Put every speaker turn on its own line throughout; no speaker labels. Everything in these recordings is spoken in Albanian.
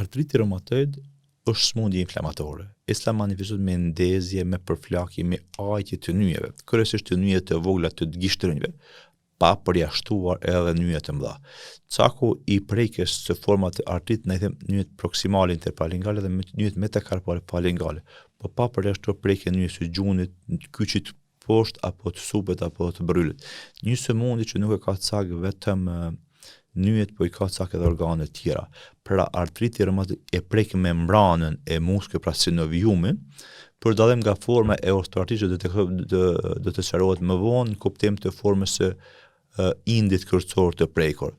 Artriti reumatoid është sëmundje inflamatore, e cila manifestohet me ndezje, me përflakje, me ajtje të nyjeve, kryesisht të nyjeve të vogla të gishtërinjve, pa përjashtuar edhe nyje të mëdha. Caku i prekjes së format të artritit ne i them nyjet proksimale interfalangale dhe nyjet metakarpale falangale, po pa përjashtuar prekjen e nyjes së gjunit, kyçit poshtë apo të supet apo të bërrylit. Një sëmundje që nuk e ka cak vetëm nyjet, po i ka cak edhe organet tjera. Pra artriti reumatoid e prek membranën e muskujve, pra sinoviumin, për dallim nga forma e osteoartritit që do të do, do të sqarohet më vonë në kuptim të formës së indit kërcor të prekur.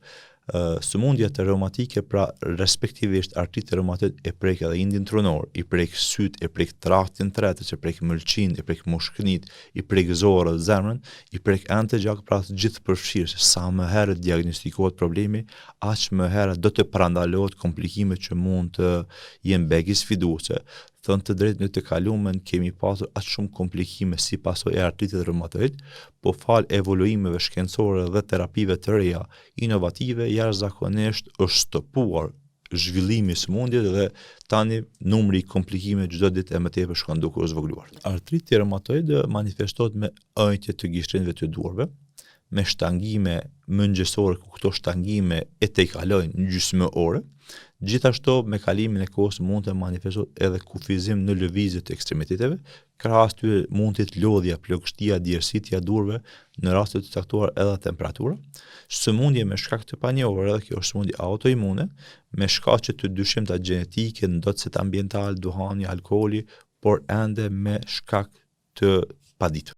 Sëmundjet reumatike, pra respektivisht artriti reumatoid e prek edhe indin trunor, i prek sytë, e prek traktin tretës, e prek mëlçinë, e prek mushkënitë, i prek zorrët, zemrën, i prek enët e gjakut, pra gjithë përfshirë, se sa më herët diagnostikohet problemi, aq më herët do të parandalohet komplikimet që mund të jenë begi sfiduese. Thënë të drejtë në të kalumen kemi pasur aq shumë komplikime si pasojë e artritit reumatoid, po falë evoluimeve shkencore dhe terapive të reja inovative, jashtëzakonisht është stopuar zhvillimi i sëmundjes dhe tani numri i komplikimeve çdo ditë e më tepër shkon duke u zvogëluar. Artriti reumatoid manifestohet me ënjtje të gishtrinjve të duarve, me shtangime mëngjesore ku këto shtangime e tejkalojnë një gjysmë ore. Gjithashtu me kalimin e kohës mund të manifestohet edhe kufizim në lëvizje të ekstremiteteve, krahas tyre mund të jetë lodhja, plogështia, djersitja e duarve, në raste të caktuara edhe temperatura. Sëmundje me shkak të panjohur, edhe kjo është sëmundje autoimune, me shkaqe të dyshimta gjenetike, ndotësit ambiental, duhani, alkooli, por ende me shkak të paditur.